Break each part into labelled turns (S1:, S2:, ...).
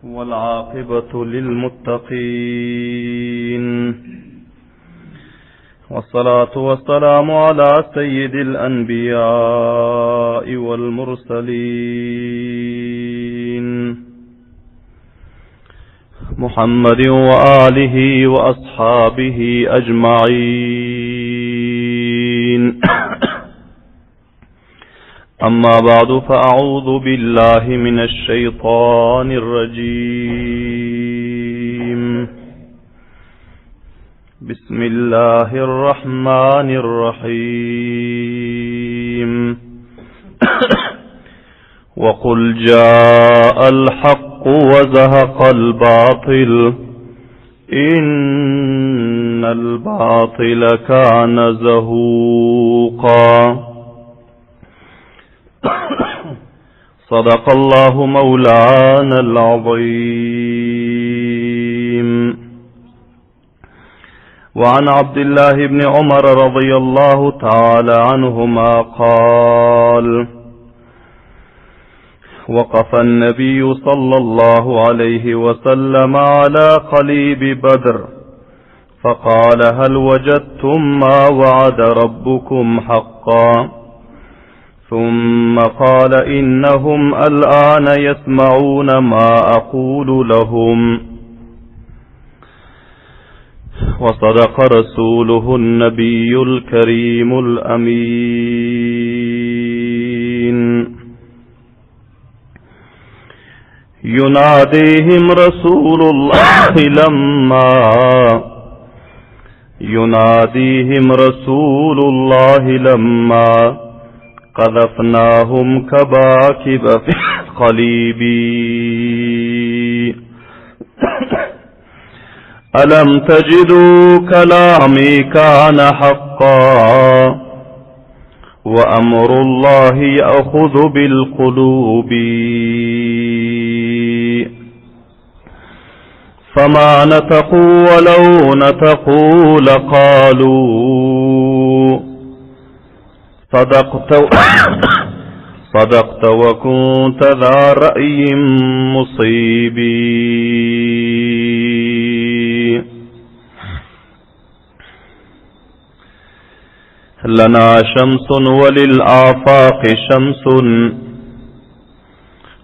S1: والعاقبة للمتقين والصلاة والسلام على سيد الأنبياء والمرسلين محمد وآله وأصحابه أجمعين أما بعد فأعوذ بالله من الشيطان الرجيم بسم الله الرحمن الرحيم وقل جاء الحق وزهق الباطل إن الباطل كان زهوقا صدق الله مولانا العظيم وعن عبد الله بن عمر رضي الله تعالى عنهما قال وقف النبي صلى الله عليه وسلم على قليب بدر فقال هل وجدتم ما وعد ربكم حقا ثم قال إنهم الآن يسمعون ما أقول لهم وصدق رسوله النبي الكريم الأمين يناديهم رسول الله لما يناديهم رسول الله لما قذفناهم كباكب في القليب ألم تجدوا كلامي كان حقا وأمر الله يأخذ بالقلوب فما نتقوا ولو نتقوا لقالوا صدقت صدقت وكنت ذا رأي مصيب لنا شمس وللآفاق شمس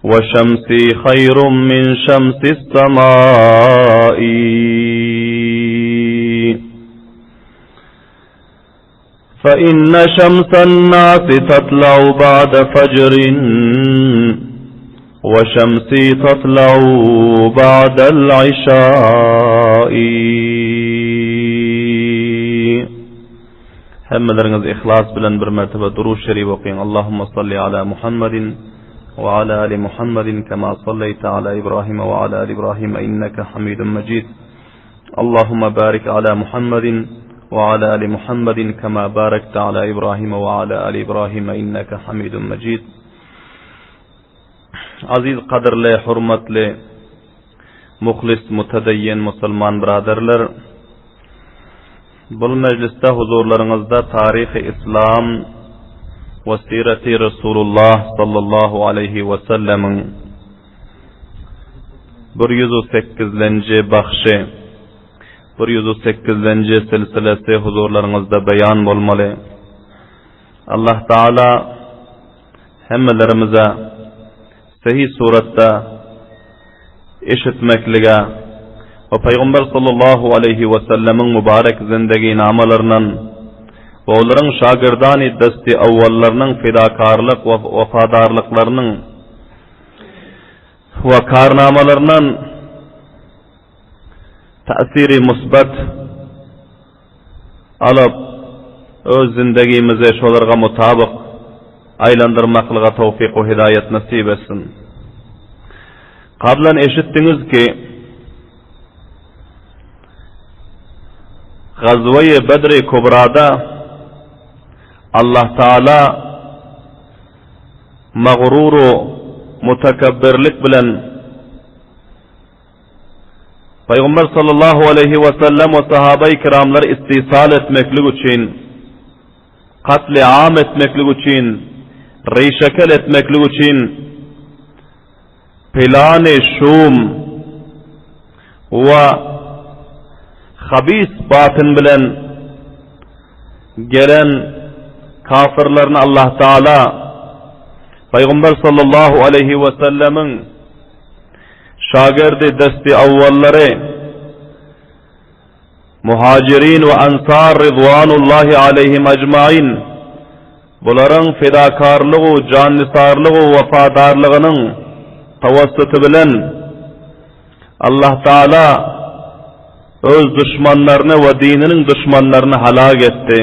S1: وشمسي خير من شمس السماء فإن شمس الناس تطلع بعد فجر وشمسي تطلع بعد العشاء Hemmeleriňiz ihlas bilen bir mertebe Durud Şerif okyň. Allahumma salli ala Muhammedin we ala ali Muhammedin kema salleýte ala Ibrahim we ala ali Ibrahim inneke Hamidun Mejid. Allahumma barik ala Muhammedin we ala ali Muhammedin kema barakte ala Ibrahim we ala ali Ibrahim inneke Hamidun Mejid. Aziz gadyrly, hurmatly, muhlis, mutadayyin musulman byraderler! Bul mejlisde huzurlaryňyzda taryhy islam we sireti Resulullah sallallahu aleýhi we sellemiň 108-lenji bagşy, 108-lenji silsilesi huzurlaryňyzda beýan bolmaly. Allah Taala hemmelerimize Sahy suratda eşitmeklige we Pygamber sallallahu aleýhi we sellemiň mübarek zindeginamalaryndan we olaryň şagirdany desti awwallarynyň fidakarlyk we wepadarlyklarynyň we karnamalaryndan täsiri musbat alyp, öz zindegimizi şolarga mutabyk aýlandyrmaklyga towfyk we hidaýat nesip etsin. Gablan eşitdiňiz ki, Gazweýi Bedri Kubrada Allah Taala magruru mutakabbirlik bilen Pygamber sallallahu aleýhi we sellem we sahabaýy kiramlary istisal etmeklik üçin, katli-am etmeklik üçin. reýşekel etmeklik üçin plany şum we habis batyn bilen gelen kafirlerini Allah Taala Pygamber sallallahu aleyhi we sellemiň şagirdi desti awwallary Muhajirin we Ansar ridwanullahi aleýhim ajmain bularyň fedakarlygu jannisarlygu wepadarlygynyň tawassuty bilen Allah Taala öz duşmanlaryny we dininiň duşmanlaryny halak etdi.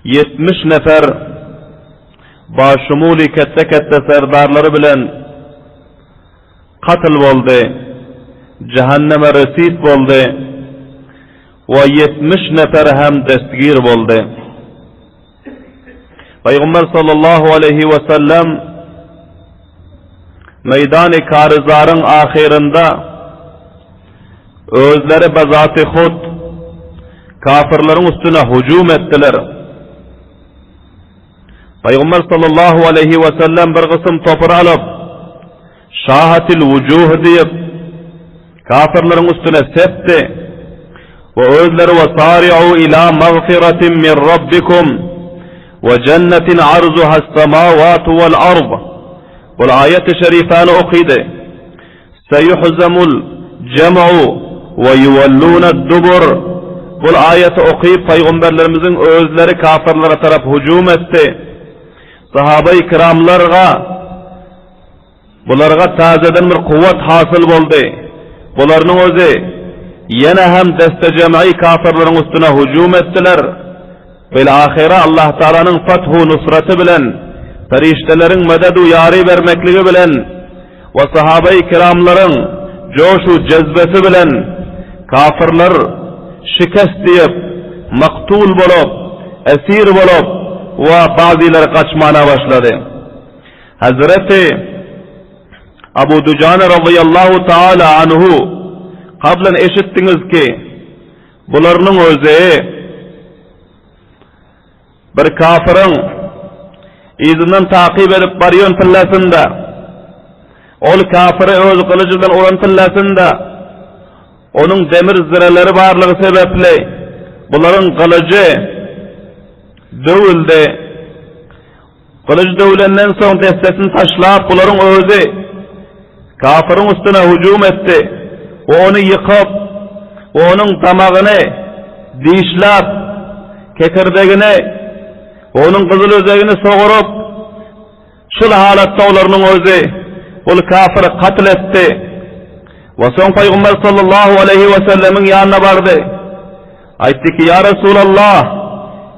S1: 70 nefer başumuli ketde-ketde serdarlary bilen Katl boldy, jähenneme resit boldy we 70 neferi hem destgir boldy. Pygamber sallallahu aleýhi we sellem meýdany Karyzaryň ahyrynda özleri bezaty hut kafirleriň üstüne hüjüm etdiler. Pygamber sallallahu aleýhi we sellem bir gysym topar alyp Şahatil wujuh diýip, kafirleriň üstüne sepdi we özleri we sari'u ila magfiratin min rabbikum we jennetin arzuhas samawatu wal ard. Bul aýat-y şerifäni okydy. Seyuhzamul jem'u we yuwalluna dubur. Bul aýaty okyp paýgamberlerimiziň özleri kafirlere tarap hüjüm etdi. Sahabai kiramlarga Bularga täzeden bir kuwwat hasyl boldy. Bularynyň özi ýene hem deste-jem'i kafirleriň üstüne hüjüm etdiler. Bil-ahyra Allah Tagalanyň fathu nusraty bilen, perişdeleriň mededu ýary bermekligi bilen we sahabai kiramlaryň joşu jezbesi bilen kafirler şikest diýip, maktul bolup, esir bolup we bazylary gaçmana başlady. Hazreti Abu Dujana razyýallahu taala anhu kablan eşitdiňiz ki, bularynyň özi bir kafyryň yzyndan takyp edip barýan pillasynda ol kafyry öz gylyjy bilen uran pillasynda onuň demir zireleri barlygy sebäpli bularyň gylyjy döwüldi. Gylyç döwlenden soň dessesini taşlap, bularyň özi kafyryň üstüne hüjüm etdi we ony ýykyp, we onuň damagyny dişläp, kekirdegini we onuň gyzylözegini soguryp, şul halatda olarynyň özi bul kafyry katl etdi. We soň Pygamber sallallahu aleýhi we sellemiň ýanyna bardy. Aýtdy ki, Ýa Resulallah,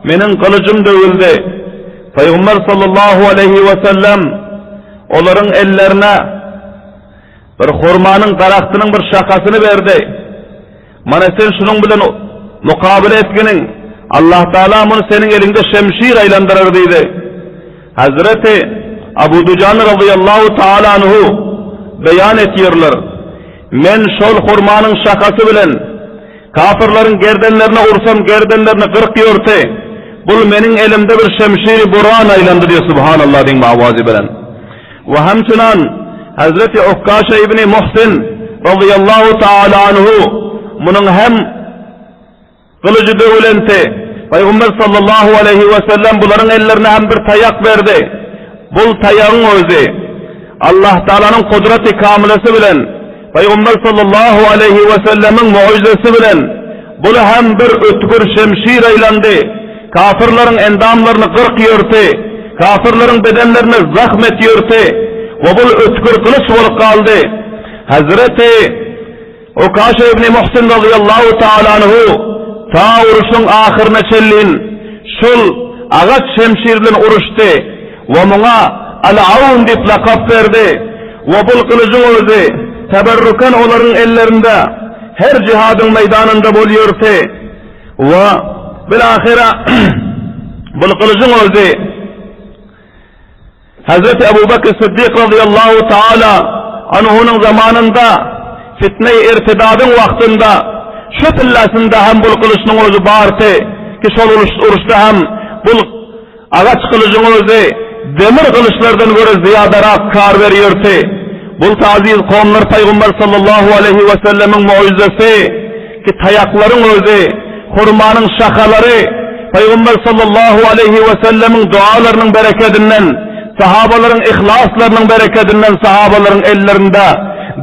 S1: meniň gylyjym döwüldi. Pygamber sallallahu aleýhi we sellem olaryň ellerine bir hurmanyň daragtynyň bir şahasyny berdi. Mana sen şunuň bilen mukabele etginiň, Allah Taala muny seniň eliňde şemşir aýlandyrar diýdi. Hazreti Abu Dujan razyýallahu taala anhu beýan etýärler. Men şol hurmanyň şahasy bilen Kafyrlaryň gerdenlerine ursam gerdenlerini gyrk ýörte, bul meniň elimde bir şemşiri buran aýlandy diýip Subhanallah diýiň bu awazy bilen. We hemçinan Hazreti Ukkaşa ibni Muhsin razyýallahu taala anhu munuň hem gylyjy döwülenti. Pygamber sallallahu aleýhi we sellem bularyň ellerine hem bir taýak berdi. Bul taýagyň özi Allah Taalanyň kudraty kamylasy bilen Pygamber sallallahu aleýhi we sellemiň mugjyzasy bilen bul hem bir ötgür şemşir aýlandy. Kafyrlaryň endamlaryny gyrk ýörti, kafyrlaryň bedenlerine zahm et ýörti we bul ötgür gylyç bolup galdy. Hazreti Ukaşa ibn Muhsin razyýallahu taala anhu ta uruşyň ahyryna çenlin şul agaç şemşir bilen uruşdy we muňa Al-Awn diýip lakap berdi we bul gylyjyň özi teberrukan olaryň ellerinde her jihadyň meýdanynda bolýurdy we bil-ahyra bul gylyjyň özi Hazreti Ebu Bekr Siddik razyýallahu taala anhunyň zamanynda fitne-i irtidadyň wagtynda şu pillasynda hem bul gylyçnyň özi bardy ki şol uruşda hem bul. Agaç gylyjyň özi demir gylyçlardan görä zyýadarak kar berýärdi. Bul aziz kowumlar Pygamber sallallahu aleýhi we sellemiň mugjyzasy ki taýaklaryň özi, hurmanyň şahalary Pygamber sallallahu aleýhi we sellemiň dualarynyň berekedinden, sahabalaryň yhlaslarynyň berekedinden sahabalaryň ellerinde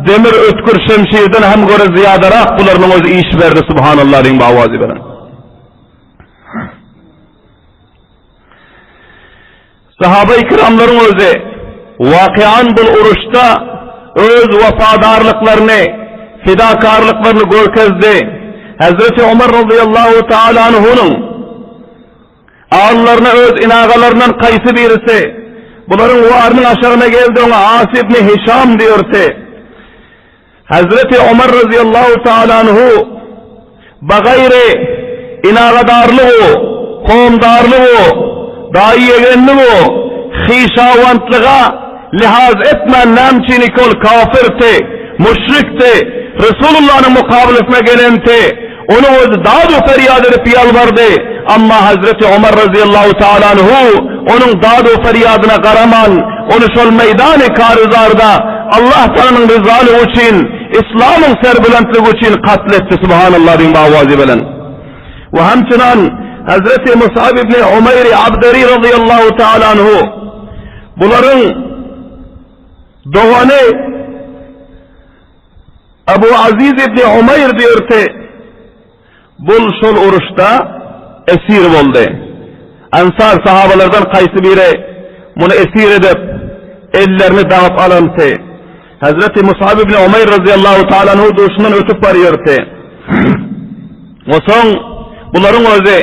S1: demir ötgür şemşirden hem görä zyýadarak bularynyň özi iş berdi subhanallah diýiň bu awazy bilen. Sahaba-i kiramlaryň özi wakyýan bul uruşda öz wepadarlyklaryny, fidakarlyklaryny görkezdi. Hezreti Omar razyýallahu taala anhunyň alylaryna öz inagalaryndan kaýsy birisi bularyň warynyň aşagyna geldi oňa As ibn Hişam diýerdi. Hezreti Omar razyýallahu taala anhu bagaýry inagadarlygu, kowumdarlygu, daýy-ýegenligu, hyşawantlyga lihaz etmän näme üçin iki ol kafirdi, müşrikdi, Resulullanyň mukabylasyna gelenti, onuň özi dad-u ferýat edip ýalbardy, amma Hezreti Omar razyýallahu taala anhu onuň dad-u ferýadyna garaman, ony şol meýdany karyzarda Allah Tagalanyň ryzalygy üçin, Yslamyň serbelentligi üçin katl etdi, Subhanallah diýiň bu awazy bilen. We hemçinan Hezreti Musab ibn Umeýr Abderi razyýallahu taala anhu bularyň dogany Abu Aziz ibn Umaýr diýerdi, Bul şol uruşda esir boldy. Ensar sahabalardan kaýsy biri muny esir edip, ellerini daňyp alanty. Hezreti Musab ibn Umaýr razyýallahu taala anhu duşundan ötüp barýardy. Onsoň bularyň özi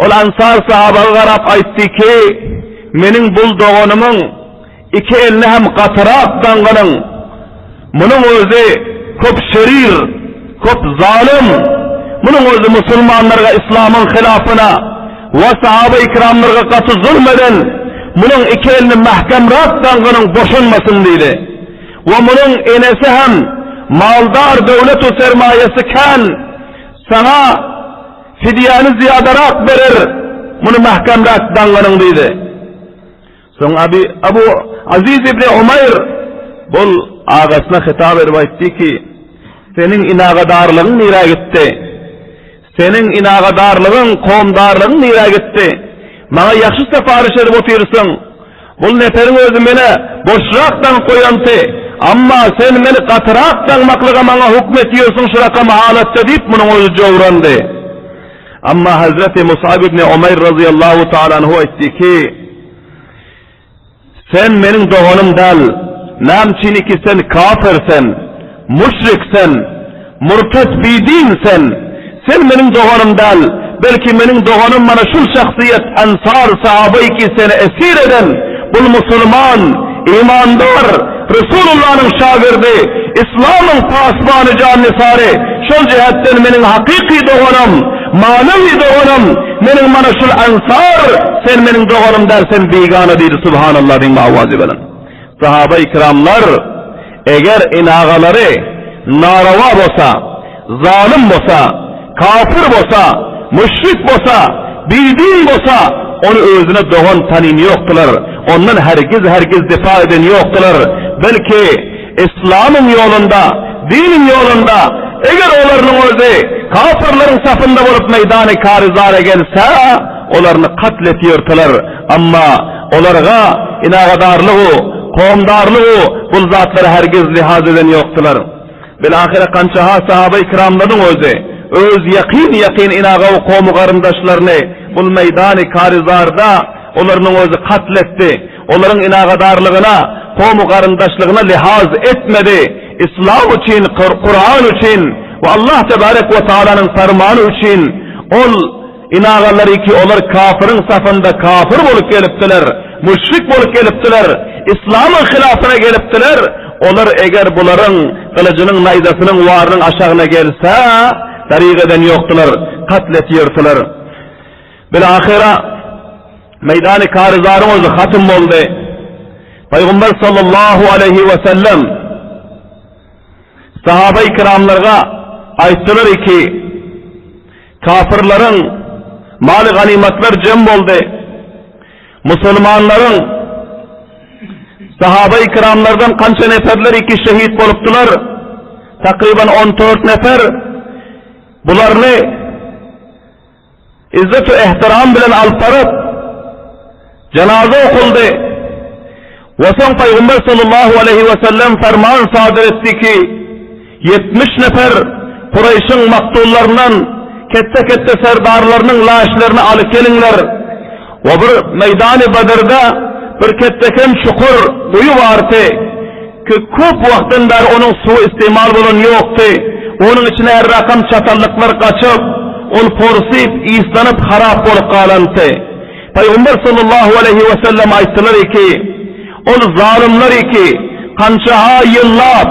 S1: Ol Ansar sahabaga garap aýtdy ki, Meniň bul doganymyň iki elini hem gatyrak daňgynyň, munuň özi köp şerir, köp zalym, munuň özi musulmanlarga islamyň hylafyna we sahaba-i-kiramlarga gaty zulm eden, munuň iki elini mähkemrak daňgynyň boşanmasyn diýdi. We munuň enesi hem maldar döwlet-u sermaýasy kän, saňa Fidýäni zyýadarak berer, muny mähkämräk daňganyň diýdi. Soň Abi Abu Aziz ibn Umaýr bul agasyna hitap edip aýtdy ki, Seniň inagadarlygyň nirä gitdi? Seniň inagadarlygyň, kowumdarlygyň nirä gitdi? Maňa ýagşy syparyş edip otyrsyň. Bul neperiň özi menä boşrak daňyp goýanty, amma sen meni gatyrak daňmaklyga maňa hukm etýärsiň şu rakam halatda diýip munuň özi jowrandy. Amma Hazreti Musab ibn Umaýr razyýallahu taala anhu aýtdy ki, Sen meniň doganym däl, näme üçin ki sen kafir sen, müşrik sen, Murtet bidin sen! Sen meniň doganym däl, belki meniň doganym mana şul şahsyýet Ensar sahaby ki seni esir eden bul musulman, imandar, Resulullanyň şagirdi, Islamyň pasbany jannisary, şol jähetden meniň hakyky doganym, manawy doganym, meniň mana şul Ensar, sen meniň doganym däl sen bigana diýdi Subhanallah diýiň bu awazy bilen. Sahaba-i-kiramlar eger ene-agalary narawa bolsa, zalym bolsa, kafir bolsa, müşrik bolsa, bidin bolsa, ony özüne dogan tanyn ýokdular, ondan hergiz-hergiz difa eden ýokdular, belki, Yslamyň ýolunda, diniň ýolunda, eger olarynyň özi kafirleriň safynda bolup meýdany karyzara gelse, olaryny katl etýärdiler. Amma olarga inagadarlygu, kowumdarlygu bul zatlary hergiz lihaz eden ýokdular. Bilahyra kançaha sahaba-i-kiramlaryň özi öz ýakyn-ýakyn inagaw kowmy-garyndaşlaryny bul meýdany karyzarda olarynyň özi katl etdi. Olaryň inagadarlygyna, kowmy-garyndaşlygyna lihaz etmedi. Yslam üçin, Kuran üçin we Allah tebarek we taalanyň permany üçin ol Inagalary ki olar kafyryň safynda kafyr bolup gelipdiler, müşrik bolup gelipdiler, islamyň hylafyna gelipdiler, olar eger bularyň gylyjynyň naýzasynyň warynyň aşagyna gelse, daryg eden ýokdular, katl etýärdiler. Bilahyra meýdany Karyzaryň özi hatym boldy. Pygamber sallallahu aleýhi we sellem sahaba-i kiramlarga aýtdylar ki, Kafyrlaryň maly ganymatlar jem boldy. Musulmanlaryň sahaba-i kiramlardan kança neferler iki şehit bolupdylar? Takryban 14 nefer. Bularyny izzet we ehtiram bilen alyp baryp, jenaza okuldy. We soň Pygamber sallallahu aleýhi we sellem ferman sadyr etdi ki, 70 nefer Kureýşiň maktullaryndan ketde-ketde serdarlarynyň laşlaryny alyp geliňler. We bir meýdany Bedrde bir ketdekem çukur guýy bardy. Ki köp wagtdan bäri onuň suwy istimal bolan ýokdy. Onuň içine her rakam çatallyklar gaçyp, ol porsyp, yslanyp, harap bolup galandy. Pygamber sallallahu aleýhi we sellem aýtdylar ki, Ol zalymlar ki, kança-ha ýyllap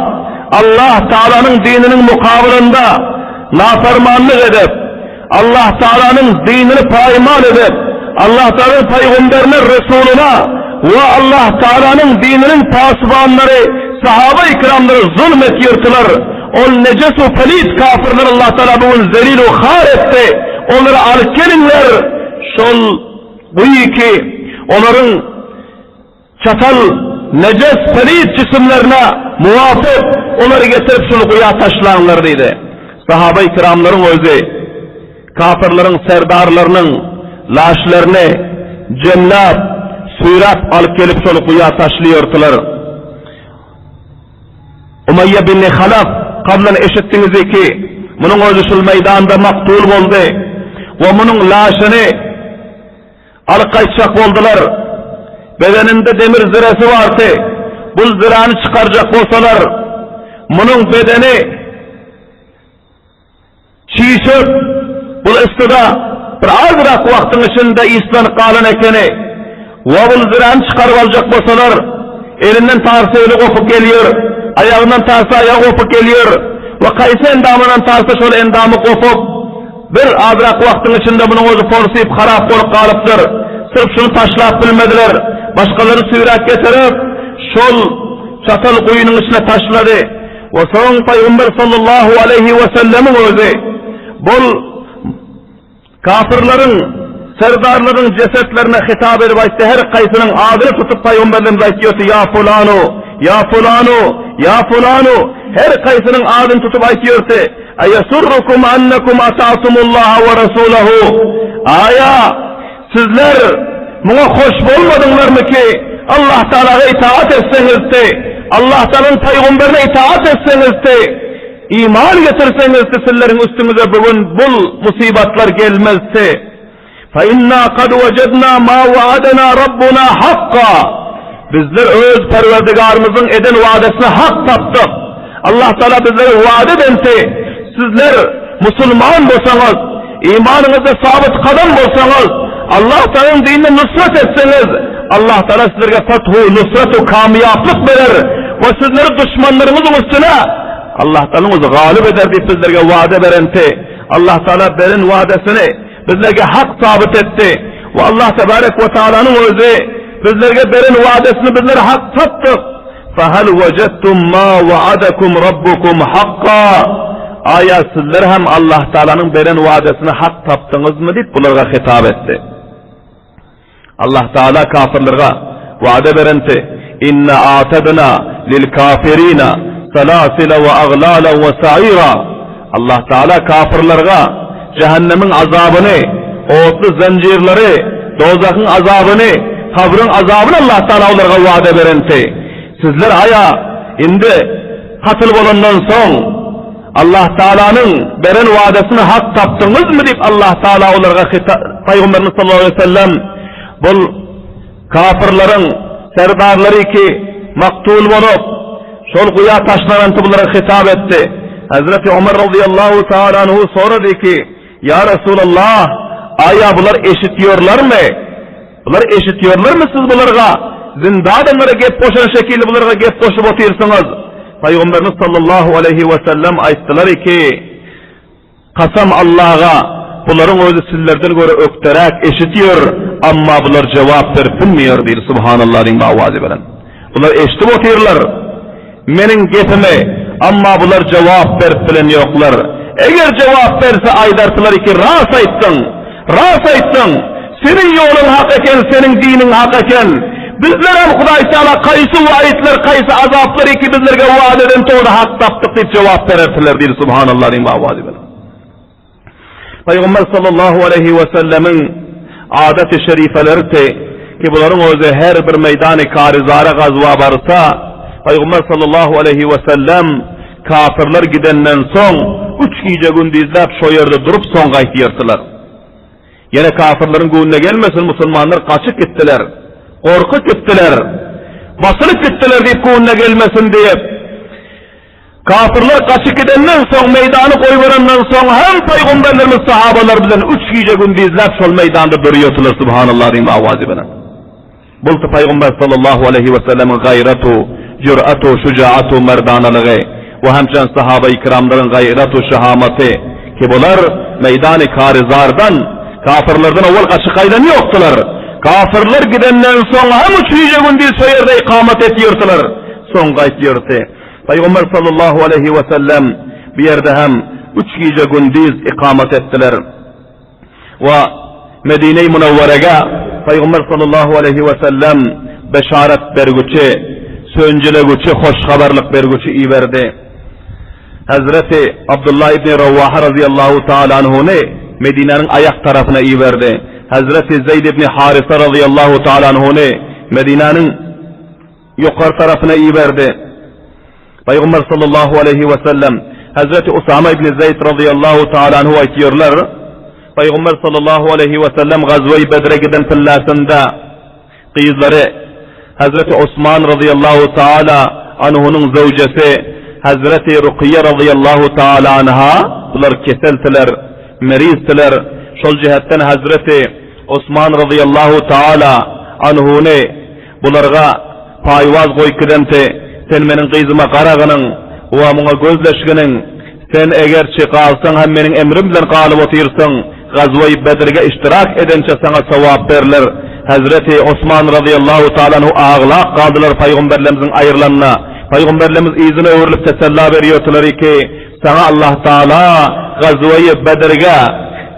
S1: Allah Tagalanyň dininiň mukabylynda nafarmanlyk edip, Allah Tagalanyň dinini paýmal edip, Allah Tagalanyň pygamberine, Resulyna we Allah Tagalanyň dininiň pasbanlary sahaba-i kiramlara zulm etýärdiler. Ol nejes we pelit kafirleri Allah Tagala bu gün zelil we har etdi. Olary alyp geliňler, şol guýy ki, olaryň Çatal, nejes, pelit jisimlerine muwafyk olary getirip şol guýa taşlaňlar diýdi. Sahaba-i kiramlaryň özi kafirleriň serdarlarynyň laşlaryny jemläp, süýräp alyp gelip şol guýa taşlaýardylar. Umaýýa bin Halaf kablan eşitdiňizi ki, munuň özi şol meýdanda maktul boldy we munuň laşyny Alyp gaýtjak boldular. Bedeninde demir ziresi bardy. Bul zirany çykarjak bolsalar, munuň bedeni çişip, bul yssyda bir azrak wagtyň içinde yslanyp galan ekeni. We bul zirany çykaryp aljak bolsalar, elinden tarsa eli gopup gelýär, aýagyndan tarsa aýagy gopup gelýär we kaýsy endamyndan tarsa şol endamy gopup, Bir azrak wagtyň içinde munuň özi porsyp, harap bolup galypdyr. Syrf şuny taşlap bilmediler. Başgalary süýräp getirip, şol çatal guýynyň içine taşlady. We soň Pygamber sallallahu aleýhi we sellemiň özi bul kafirleriň serdarlaryň jesetlerine hitap edip aýtdy, her kaýsynyň adyny tutup Pygamberlerimiz aýtýardy, ýa fulanu, ýa fulanu, ýa fulanu, her kaýsynyň adyny tutup aýtýardy. Eýesurrukum ennekum ata'tumullaha we rasulahu Aýa, sizler muňa hoş bolmadyňlarmy ki, Allah Tagalaga itaat etseňizdi, Allah Tagalanyň pygamberine itaat etseňizdi, iman getirseňizdi sizleriň üstüňize bu gün bul musybatlar gelmezdi. Fe inna kad wejadna ma wa'adana rabbuna hakka. Bizler öz Perwerdigarymyzyň eden wadasyny hak tapdyk. Allah Taala bizlere wada edensi, sizler musulman bolsaňyz, imanyňyzda sabyt kadam bolsaňyz, Allah Taalanyň dinine nusrat etseňiz, Allah Taala sizlerge fathu, nusrat we kamýaplyk berer we sizleri duşmanlaryňyzyň üstüne Allah Taalanyň özi galyp eder diýip bizlerge wada berenti. Allah Taala beren wadasyny Bizlerge hak sabyt etdi we Allah tebarek we taalanyň özi bizlerge beren wadasyny bizler hak tapdyk. Fehel wejadtum ma wa'adakum rabbukum hakka. Aýa sizler hem Allah Taalanyň beren wadasyny hak tapdyňyzmy diýip bularga hitap etdi. Allah Taala kafirlerge wada berenti, Inna a'tadna lil kafirina salasila we aglalan we sa'ira. Allah Taala kafirlerge jähennemiň azabyny, otly zynjyrlary, dozahyň azabyny, kabryň azabyny Allah Taala olarga wada berenti. Sizler aýa indi katyl bolandan soň Allah Taalanyň beren wadasyny hak tapdyňyzmy diýip Allah Taala olarga Pygamberimiz sallallahu aleýhi we sellem bul kafirleriň serdarlary ki maktul bolup şol guýa taşlanan bulara hitap etdi. Hazreti Omar radiyallahu taala anhu sorady ki Ýa Resulallah aýa bular eşitýorlarmy? Bular eşitýärlermi siz bularga zynda adamlara gep goşan şekilli bularga gep goşup otyrsyňyz? Pygamberimiz sallallahu aleýhi we sellem aýtdylar ki, Kasam Allaha, bularyň özi sizlerden görä ökderäk eşitýär, amma bular jogap berip bilmeýär diýdi. Subhanallah diýiň owazy bilen. Bular eşidip otyrlar meniň gepimi, amma bular jogap berip bilen ýoklar. Eger jogap berse aýdarsylar ki, ras aýtdyň, ras aýtdyň. Seniň ýoluň hak eken, seniň diniň hak eken. Bizlerem Hudaý Taala kaýsy waidler, kaýsy azaplar ki bizlerge wada eden ony hak tapdyk diýip jogap berersiler diýdi. Subhanallah diýip awazy bilen. Pygamber sallallahu aleýhi we sellemiň adaty şerifelerdi ki bularyň özi her bir meýdany karizara gazwa barsa, Pygamber sallallahu aleýhi we sellem kafirler gidenden soň üç gije gündizläp şo ýerde durup soň gaýtýardylar. Ýene kafirleriň göwnüne gelmesin musulmanlar gaçyp gitdiler, gorkup gitdiler, basylyp gitdiler diýip göwnüne gelmesin diýip, Kafirler gaçyp gidenden soň, meýdany goýberenden soň hem Pygamberlerimiz sahabalar bilen üç gije-gündizläp şol meýdanda durýardylar, Subhanallah diýip awazy bilen. Bulty Pygamber sallallahu aleýhi we sellemiň gaýratu, jür'atu, şujaatu, merdanalygy we hemçen sahabai kiramlaryň gaýratu, şahamaty ki bular meýdany Karizardan kafirlerden owal gaçyp gaýdan ýokdular. Kafirler gidenden soň hem üç gije-gündiz şo ýerde ikamat etýärdiler, soň gaýtýardy. Pygamber sallallahu aleýhi we sellem bu ýerde hem üç gije-gündiz ikamat etdiler. We Medine-i Münewwerege Pygamber sallallahu aleýhi we sellem beşaret bergüçi, sönjülegüçi, hoş habarlyk bergüçi iberdi. Hazreti Abdullah ibn Rawaha razyýallahu taala anhuny Medinäniň aýak tarapyna iberdi. Hazreti Zeýd ibn Harisa razyýallahu taala anhuny Medinäniň ýokary tarapyna iberdi. Pygamber sallallahu aleýhi we sellem Hazreti Usama ibn Zeýd razyýallahu taala anhu aýtýarlar, Pygamber sallallahu aleýhi we sellem Gazwe-i Bedre giden pillasynda gyzlary Hazreti Osman razyýallahu taala anhunyň zöwjesi Hazreti Rukyýe razyýallahu taala anha bular keseltiler, meriztiler. Şol jähetden Hazreti Osman razyýallahu taala anhuny Bularga paýwaz goýup gidemsi, sen meniň gyzyma garagynyň we muňa gözleşginiň, sen egerçi galsaň hem meniň emrim bilen galyp otyrsyň, Gazweýi Bedrge iştirak edençe saňa sogap berler. Hezreti Osman razyýallahu taala anhu aglap galdylar Pygamberlerimiziň aýrylanyna. Pygamberlerimiz yzyna öwrülip tesella berýärdiler ki, Saňa Allah Taala Gazweýi Bedrge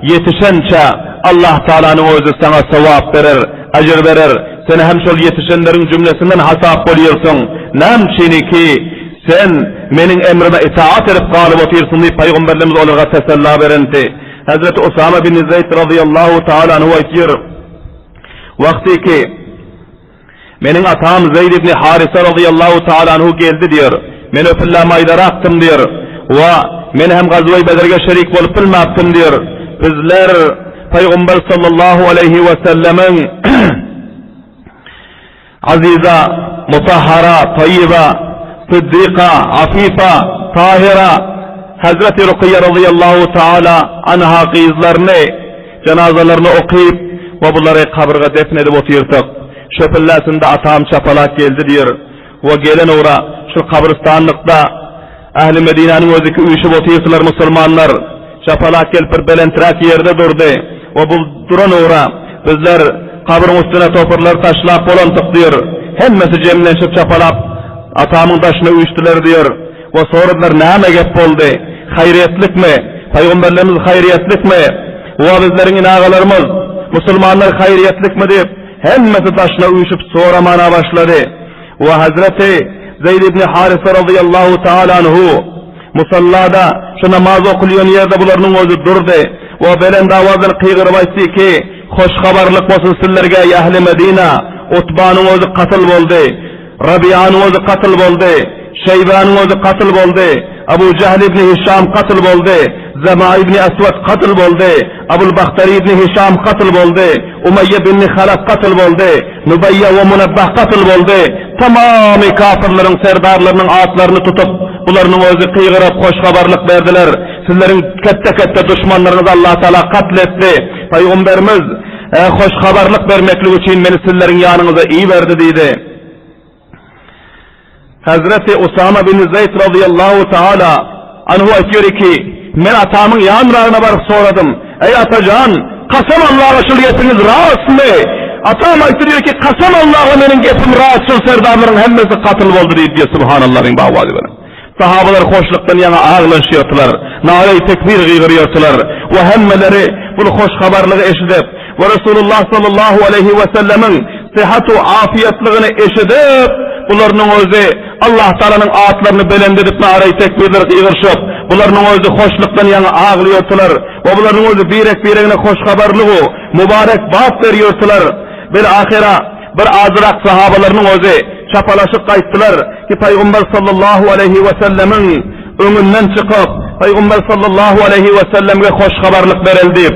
S1: ýetişençe Allah Taalanyň özi saňa sogap berer, ejir berer. Sen hem şol ýetişenleriň jümlesinden hasap bolýarsyň. Näme üçiniki, sen meniň emrime itaat edip galyp otyrsyň diýip Pygamberlerimiz olarga tesella berendi. Hezreti Usama bin Zeýd razyýallahu taala anhu aýtýar, Wagtyky Meniň atam Zeýd ibn Harysa razyýallahu taala anhu geldi diýer. Men öpüllä maýdarakdym diýer. Wa, men hem Gazweý Bedrge şerik bolup bilmäpdim diýer. Bizler Pygamber sallallahu aleýhi we sellemiň aziza, mutahhara, taýýiba, syddyka, afyfa, tahyra Hazreti Rukyýa razyýallahu taala anha gyzlaryny Jenazalaryny okyp we bulary kabyrga defn edip otyrsak, şöpülläsinde atam çapalak geldi diýr. We gelen ugra şul kabrystanlykda ähli Medinäniň özüki üýşüp otyrsylar musulmanlar. Çapalak gelip bir belenträk ýerde durdy we bu duran ugra bizler kabryň üstüne topurlary taşlap bolansyk diýr. Hemmesi jemlenşip çapalap atamyň daşyna üýşdüler diýr. We soradylar, Näme gep boldy? Haýryýetlikmi? Pygamberlerimiz haýryýetlikmi? We bizleriň ene-agalarymyz, musulmanlar haýryýetlikmi? diýip, hemmesi daşyna üýşüp soramana başlady. We Hezreti Zeýd ibn Harysa razyýallahu taala anhu musallada, şu namaz okulýan ýerde bularynyň özi durdy we belent awazdan gygyryp aýtdy ki, Hoş habarlyk bolsun sizlerge, eý ähli Medina! Utbanyň özi katyl boldy. Rabianyň özi katyl boldy, Şeýbanyň özi katyl boldy, Abu Jähl ibni Hişam katyl boldy, Zema ibni Eswed katyl boldy, Abul Bahtary ibni Hişam katyl boldy, Umeýýe binni Halaf katyl boldy, Nubeýýe we Munebbeh katyl boldy. Tamamy kafyrlaryň serdarlarynyň atlaryny tutup, bularynyň özi gygyryp hoş habarlyk berdiler, Sizleriň ketde-ketde duşmanlaryňyzy Allatagala katl etdi. Pygamberimiz, Hoş habarlyk bermeklik üçin meni sizleriň ýanyňyza iberdi diýdi. Hazreti Usama bin Zeýd razyýallahu taala anhu aýtýar ki, men atamyň ýanyragyna baryp soradym. Eý atajan, kasam Allaha şul gepiňiz rastmy? Atam aýtdy diýdi ki, kasam Allaha meniň gepim rast, şul serdarlaryň hemmesi katyl boldy diýdi. Subhanallah diýip awazy bilen. Sahabalar hoşlukdan ýaňa aglanşýardylar, naraýy tekbir gygyrýardylar we hemmeleri bul hoş habarlygy eşidip. We Resulullah sallallahu aleýhi we sellemiň syhhat-u afiýetligini eşidip, bularynyň özi Allah Tagalanyň atlaryny belent edip naraýy tekbirler gygyryşyp, bularynyň özi hoşlukdan ýaňa aglaýardylar we bularynyň özi birek-biregine hoş habarlygu mübarek bat berýärdiler. Bil-ahyra bir azrak sahabalarynyň özi çapalaşyp gaýtdylar ki, Pygamber sallallahu aleýhi we sellemiň öňünden çykyp, Pygamber sallallahu aleýhi we sellemge hoş habarlyk bereli diýip.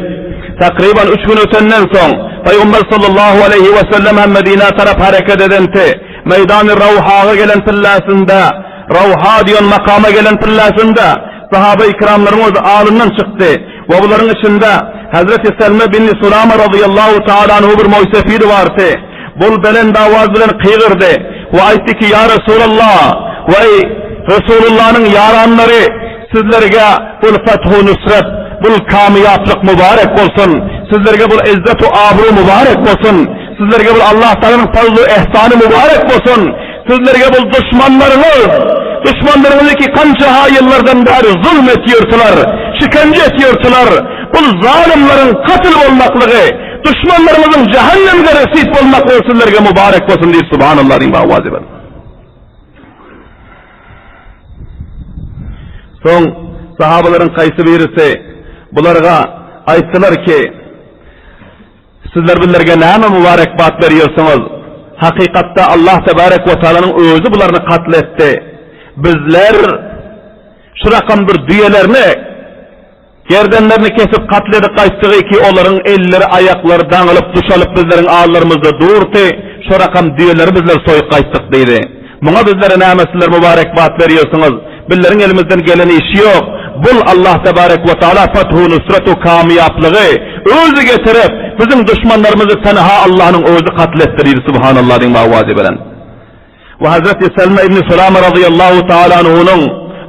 S1: Takryban üç gün ötenden soň, Pygamber sallallahu aleýhi we sellem hem Medinä tarap hereket edenti. Meýdany Rawhaga gelen pilläsinde, Rawha diýen makama gelen pilläsinde, sahaba-i kiramlaryň özi alyndan çykdy we bularyň içinde Hezreti Selme binni Sulama razyýallahu taala anhu bir moýsefidi bardy. Bul belent awaz bilen gygyrdy we aýtdy ki, Ýa Resulallah, we eý, Resulullanyň ýaranlary, sizlerge bul fethu nusret, bul kamyýaplyk mübarek bolsun, sizlerge bul izzetu abru mübarek bolsun, sizlerge bul Allah Tagalanyň fazlu ehsany mübarek bolsun, sizlerge bul duşmanlaryňyz, duşmanlaryňyzy ki kança-ha ýyllardan bäri zulm etýärtiler, şikence etýärtiler, bul zalymlaryň katyl bolmaklygy, Duşmanlaryňyzyň jähennemde resit bolmaklygy sizlerge mübarek bolsun diýip Subhanallah diýip awaz eder. Soň sahabalaryň kaýsy birisi bularga aýtdylar ki, sizler bizlerge näme mübarekbat berýärsiňiz? Hakykatda Allah tebarek we taalanyň özi bularny katl etdi. Bizler şu rakam bir düýelerini Gerdenlerini kesip katl edip gaýtdygy ki olaryň elleri aýaklary daňylyp duşalyp bizleriň allarymyzda durdy, şo rakam düýeleri bizler soýup gaýtdyk diýdi. Muňa bizlere näme sizler mübarekbat berýärsiňiz? Bizleriň elimizden gelen işi ýok. Bul Allah tebarek we taala fethu nusretu kamyýaplygy özi getirip biziň duşmanlarymyzy tenha Allahnyň özi katl etdi diýdi Subhanallah diýip awazy bilen. We Hazreti Selme ibn Sulama razyýallahu taala anhunyň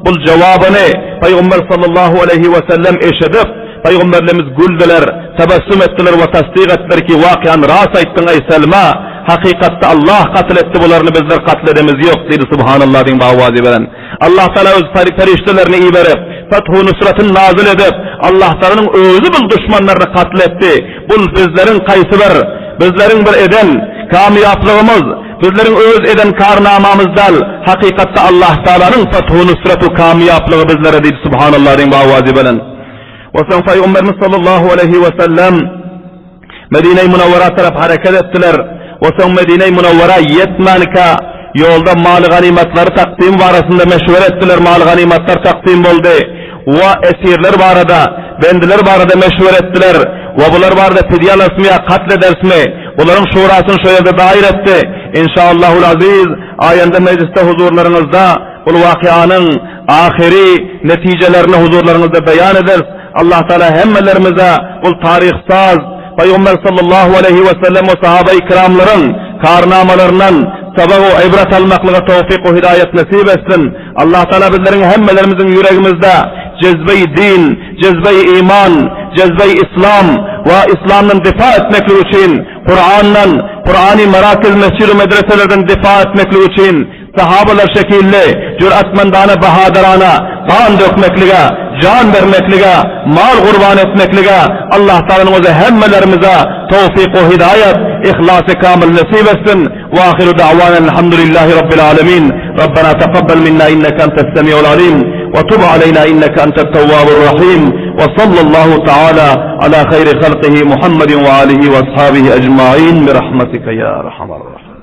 S1: bul jogabyny Pygamber sallallahu aleýhi we sellem eşidip, Pygamberlerimiz güldüler, tebessüm etdiler we tasdyk etdiler ki, Wakyan ras aýtdyň eý Selma, hakykatda Allah katl etdi bularyny bizler katl edemiz ýok diýdi Subhanallah diýip awazy beren. Allah Taala öz perişdelerini iberip, fethu nusratyny nazyl edip, Allah Taalanyň özi bul duşmanlaryny katl etdi. Bul bizleriň kaýsy bir, bizleriň bir eden kamýaplygymyz, Bizleriň öz eden karnamamyz däl, hakykatda Allah Taalanyň fethu nusratu kamýaplygy bizlere diýdi Subhanallah diýiň bu awazy bilen. We soň Pygamberimiz sallallahu aleýhi we sellem Medine-i Munawwara tarap hereket etdiler. We soň Medine-i Munawwara ýetmänkä ýolda maly ganymatlary taksim barasynda meşwere etdiler, maly ganymatlar taksim boldy. We esirler barada, bendiler barada meşwere etdiler. We bular barada fidýe alarysmy ýa katl ederismi? Bularyň şurasyny şo ýerde daýyr etdi. Inşaallahul aziz, aýanda mejlisde huzurlaryňyzda bul wakyanyň ahyry netijelerini huzurlaryňyzda beýan ederis. Allah Taala hemmelerimize bul taryhsaz Pygamber sallallahu aleýhi we sellem we sahabai kiramlaryň karnamalaryndan sabak we ibrat almaklyga towfyk we hidaýat nesip etsin. Allah Taala bizleriň hemmelerimiziň ýüregimizde jezbeý din, jezbeý iman, jezbeý islam we islamdan difa etmeklik üçin Kurandan, Kurany merakiz mesjid we medreselerden difa etmeklik üçin sahabalar şekilli jüratmendana bahadyrana gan dökmeklige, jan bermeklige, mal gurban etmeklige Allah Taalanyň özi hemmelerimize towfyk we hidaýat, ihlasy kamyl nesip etsin. Wa ahiru da'wana elhamdülillahi rabbil alemin. Rabbena takabbel minna inneke entes semiul alim we tub aleyna inneke entet tewwabur rahim. We sallallahu taala ala hayri halkihi Muhammedin we alihi we ashabihi ecmain bi rahmetike ya erhamer rahimin.